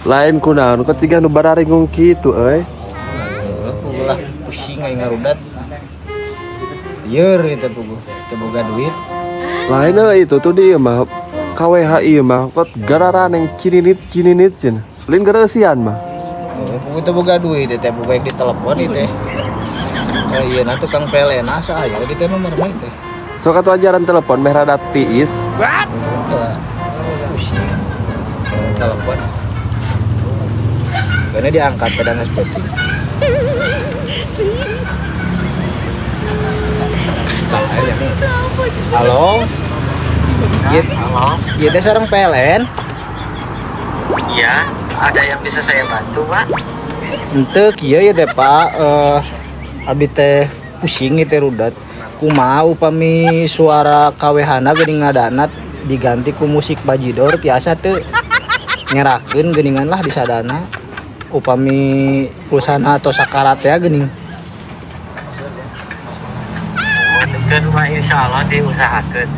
Lain kunaon kok tiga nu bararingung kitu euy. Puguh lah, pusing aing ngarudat. Lieur gitu puguh, teu boga duit. Lain euy itu tuh dia mah KWH ieu mah kot gararaneng cininit cininit cenah. Lain gareusian mah. Puguh teu boga duit teh, puguh di telepon ieu teh. Iya nah tukang PLN asa aya di teh nomor mah teh. Sok atuh ajaran telepon meh rada tiis. Heeh, pusing. Telepon. Karena diangkat pada nggak pusing. Halo. Iya, Halo, ieu teh sareng PLN. iya, ada yang bisa saya bantu, Pak? Henteu kieu ieu teh Pak, abi teh pusing ieu teh rudat. Kumaha upami suara KWH-na geuning ngadanat diganti ku musik bajidor tiasa teu ngerakeun geuningan lah disadana upami pulsana atau sakarat ya geuning. Mohon Pak, insya Allah diusahakan.